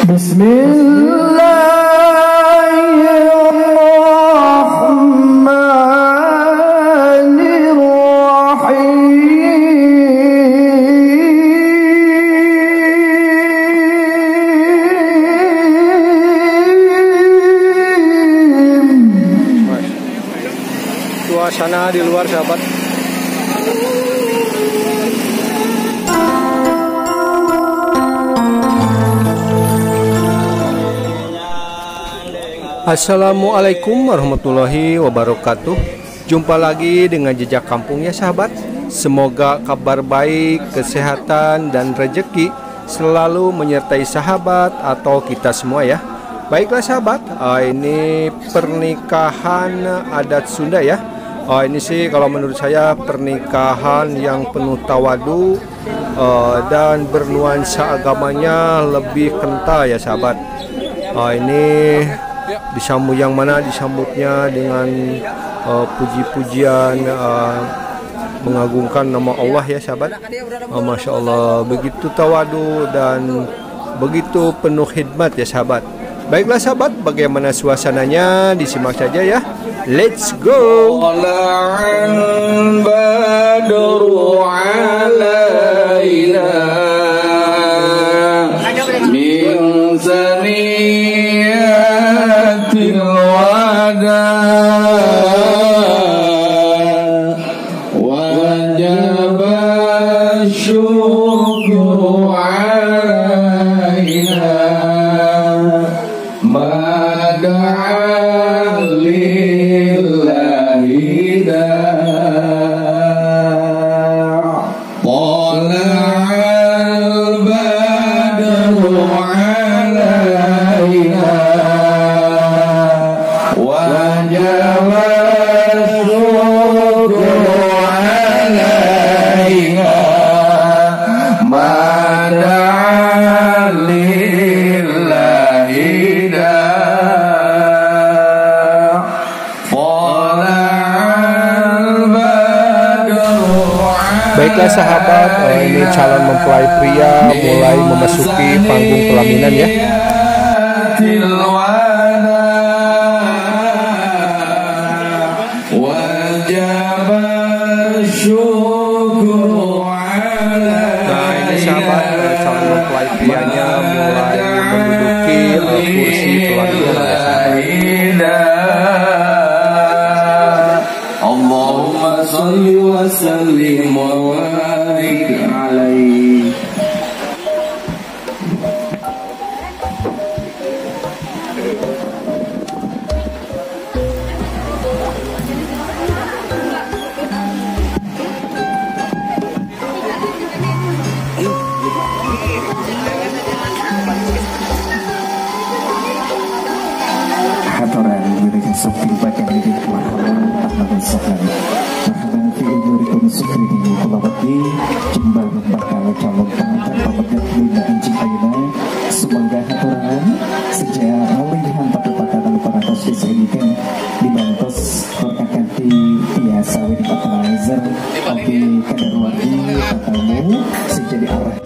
Bismillahirrahmanirrahim. Suasana di luar sahabat. Assalamualaikum warahmatullahi wabarakatuh. Jumpa lagi dengan Jejak Kampung ya sahabat. Semoga kabar baik, kesehatan dan rejeki selalu menyertai sahabat atau kita semua ya. Baiklah sahabat, ini pernikahan adat Sunda ya. Ini sih kalau menurut saya pernikahan yang penuh tawadu dan bernuansa agamanya lebih kental ya sahabat. Ini disambut yang mana disambutnya dengan puji-pujian mengagungkan nama Allah ya sahabat. Masya Allah, begitu tawadu dan begitu penuh khidmat ya sahabat. Baiklah sahabat, bagaimana suasananya disimak saja ya. Let's go. Baiklah sahabat, ini calon mempelai pria mulai memasuki panggung pelaminan ya. Nah ini sahabat, calon mempelai prianya mulai menduduki kursi pelaminan ya sahabat. Allahumma salli wa sallim wa barik alaihi. Hatoran wilayah Sopin bagian ini marhaban fi umurikum sukrini kulawati jembar bakal calon pengantin pamegat lima inci ayeuna sumangga haturan sejak ngalihan patepatan anu parantos disajikan dibantos berkakanti tiasa wedi patalizer oge kadarwargi tatamu sejak diarah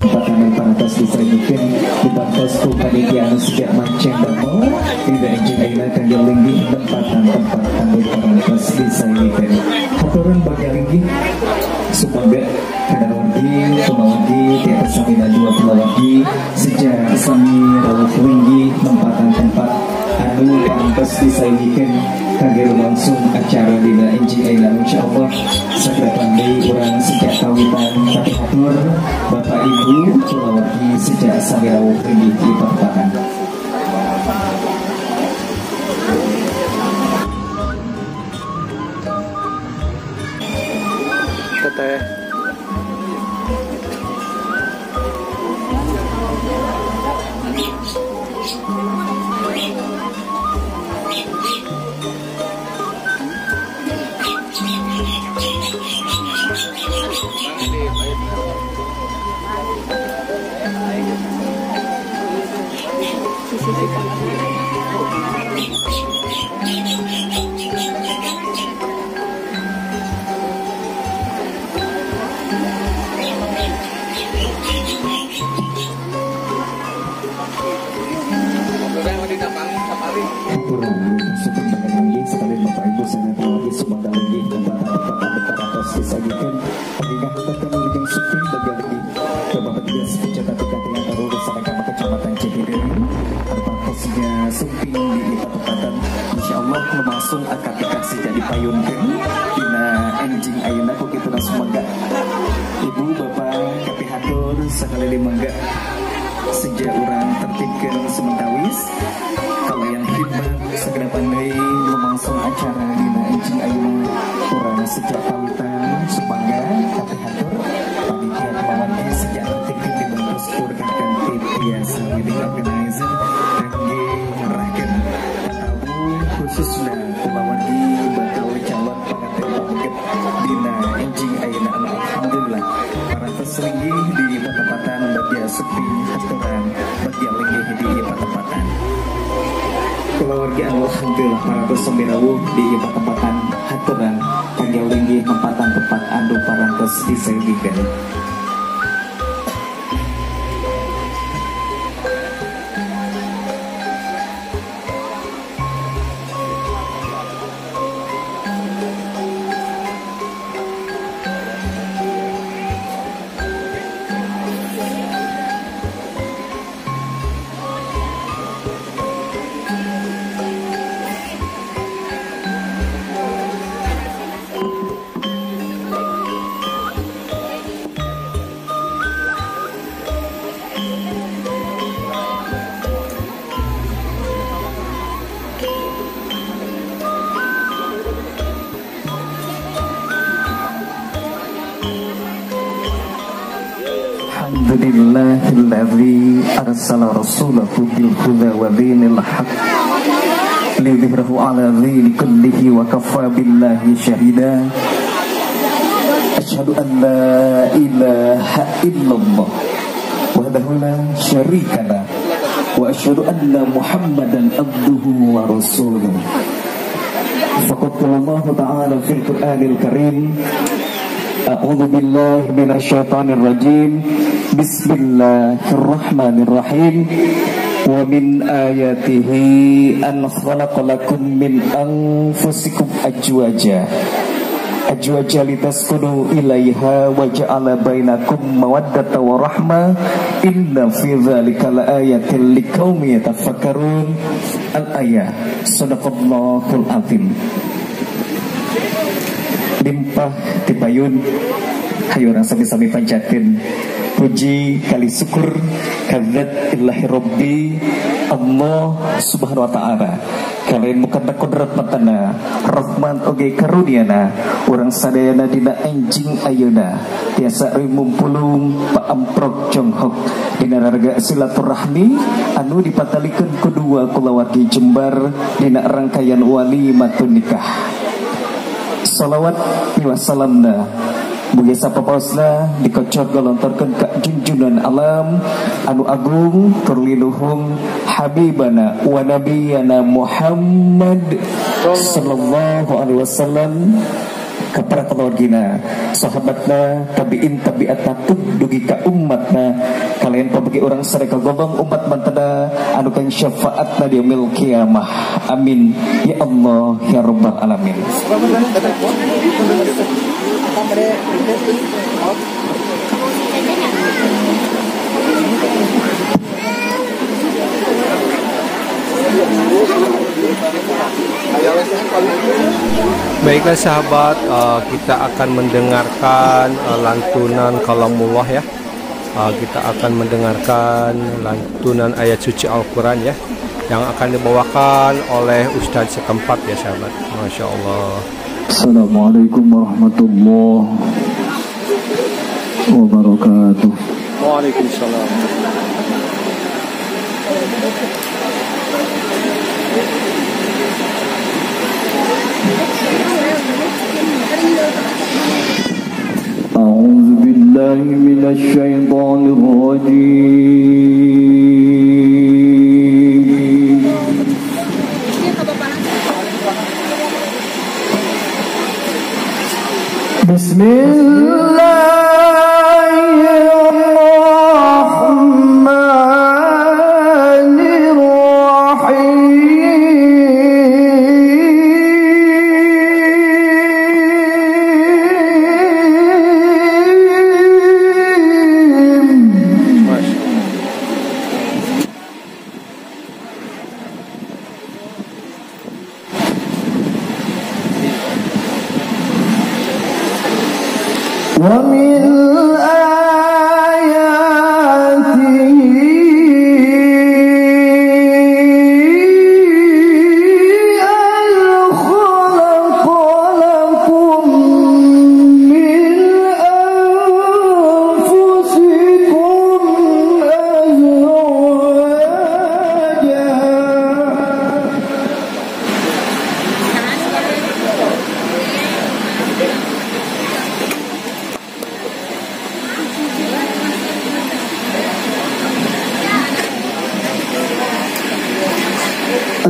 patanu parantos disajikan dibantos ku panitia anu sejak mancing damel dina enjing ayeuna kangge linggih tempatan tempat kangge parantos disajikan haturan bagi linggih sumangga kadarwargi kumawargi tiasa samina dua kulawargi sejak sami rawuh linggih tempatan tempat anu parantos disajikan kangge langsung acara dina enjing ayeuna insyaallah sageda pandai urang sejak kawitan tapi hatur Bapak Ibu kulawargi sejak sami rawuh linggih di perempatan. Teteh. Haturang syukur banget sekali Bapak Ibu sadaya keluarga sumangga linggih tempatan tempat anu parantos disagikeun pengingah tetep wilujeng sumping bagja linggih ke Bapak Dinas Pencatatan Katingan Urusan Agama Kecamatan Cihideung anu sumping di patempatan insyaallah lumangsung akad nikah sejadi payunkeun dina enjing ayeuna ku kituna sumangga ibu bapak kapihatur sakali mangga sejak urang tertibkeun sementawis kalau yang khidmat segera pandai lumangsung acara dina enjing ayeuna urang sejak kawitan sumangga kapihatur panitia kulawargi sejak tertibkeun dibentuk ku rekan-rekan tiasa wedding organizer kangge ngerahkeun tatamu khususna kulawargi bakal calon panganten pameget dina enjing ayeuna anu alhamdulillah parantos linggih di patempatan bagja sepi hasturan bagja linggih di patempatan kulawargi alhamdulillah parantos sumirawuh di patempatan haturan kangge linggih tempatan tempat anu parantos disayogikeun. Alhamdulillahilladzi arsala rasulahu bil huda wa dinil haqq liyudhhirahu ala dini kullihi wa kafa billahi syahida. Asyhadu an la ilaha illallah wahdahu la syarika lah wa asyhadu anna Muhammadan abduhu wa rasuluh. Faqad qala Allah ta'ala fil Qur'anil Karim, a'udzu billahi minasyaitonir rajim. Bismillahirrahmanirrahim. Wa min ayatihi an khalaqalakum min anfusikum ajwaja ajwaja litaskunu ilaiha wa ja'ala bainakum mawaddata wa rahmah. Inna fi dzalika laayatin liqaumin yatafakkarun. Al-ayah. Shadaqallahul azim. Limpah tipayun hayu urang sami-sami panjatkeun puji kali syukur kadzat illahi rabbi Allah subhanahu wa ta'ala. Kalian bukan kodrat matana rahman oge karuniana urang sadayana dina enjing ayeuna tiasa rimumpulung paamprok jonghok dina raraga silaturahmi anu dipatalikeun ku dua kulawargi Jembar dina rangkaian walimatun nikah. Salawat wa salamna mugi sapapaosna dikocor galontorkeun ka junjunan alam anu agung tur liluhung habibana wa nabiyana Muhammad sallallahu alaihi wasallam ka para keluargina, sahabatna, tabiin tabiatna dugi ka umatna kalian pabagi urang sareka gobong umat mantena anu kang syafaatna di yaumil kiamah. Amin ya Allah ya rabbal alamin. Baiklah sahabat, kita akan mendengarkan lantunan kalamullah ya. Kita akan mendengarkan lantunan ayat suci Al-Quran ya, yang akan dibawakan oleh ustadz setempat ya sahabat. Masya Allah. Assalamualaikum warahmatullahi wabarakatuh. Waalaikumsalam. أعوذ بالله من الشيطان الرجيم. بسم الله الرحمن الرحيم.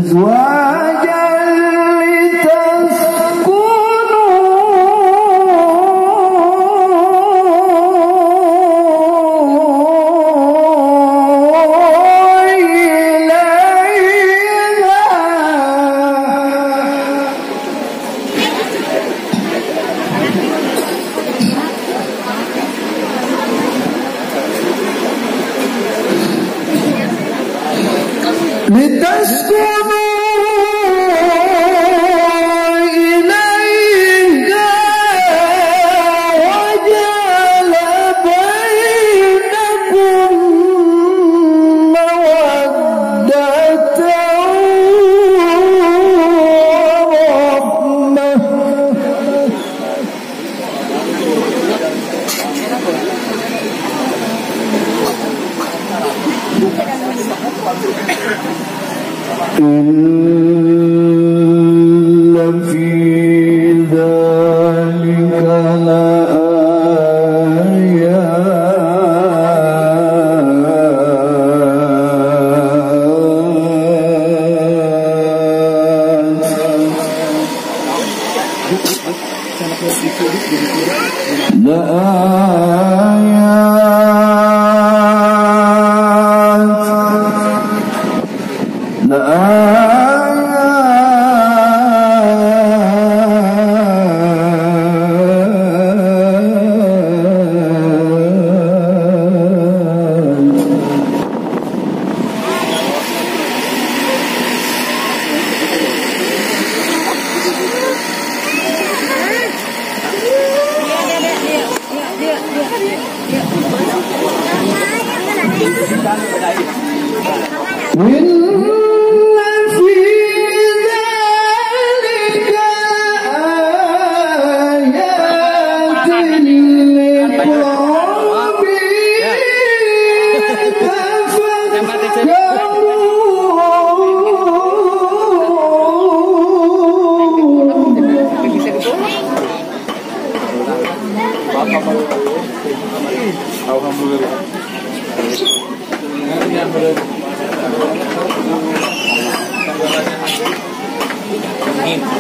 أزواجا لتسكنوا إليها وجعل بينكم مودة ورحمة. إن في ذلك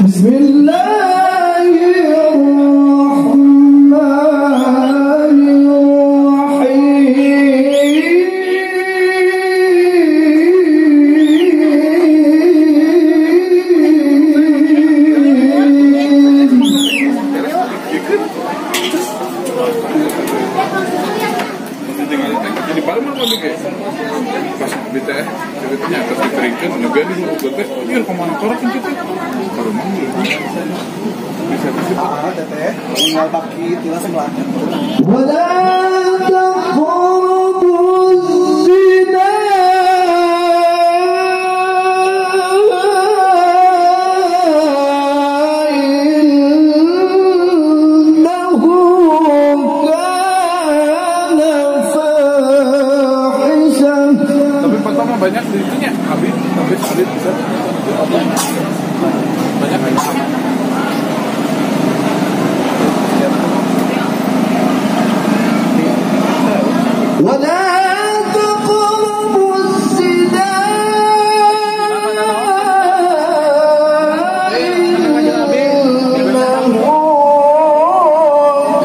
بسم الله الرحمن ولا تقربوا الزنا إنه كان فاحشة. Tapi pertama banyak di itunya, habis bisa banyak. ولا تقربوا الزنا إنه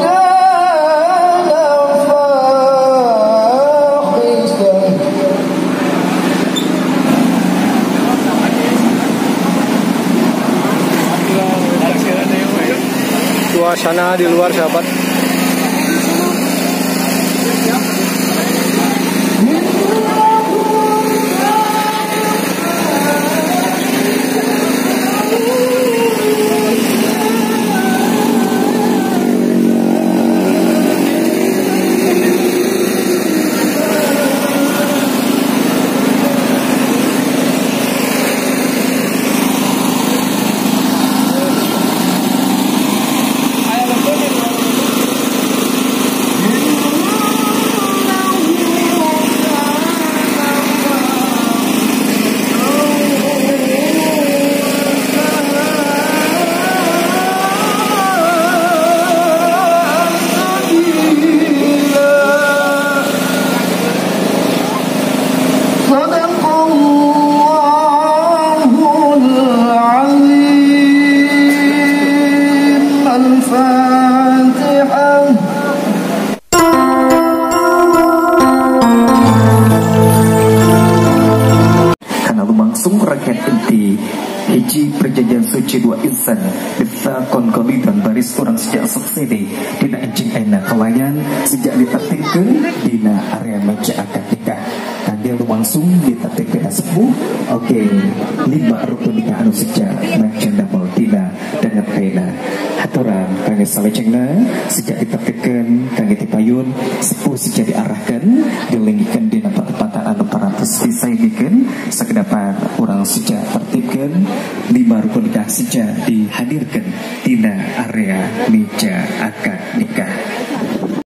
كان فاحشة. Suasana di luar sahabat. Rangkaian inti hiji perjanjian suci dua insan bisa dan baris kurang sejak subsidi dina encing ayeuna kelayan sejak ditertibkeun dina area meja akad nikah kangge lumangsung ditertibkeun sepuh oke lima rukun nikah anu sejak mancen damel dina danget ayeuna haturan kangge salajengna sejak ditertibkeun kangge tipayun sepuh sejak diarahkan dilenggikeun dina patepatan anu parantos disaigikeun sakedapan urang sejak tertibkeun lima rukun nikah sejak dihadirkan dina area meja akad.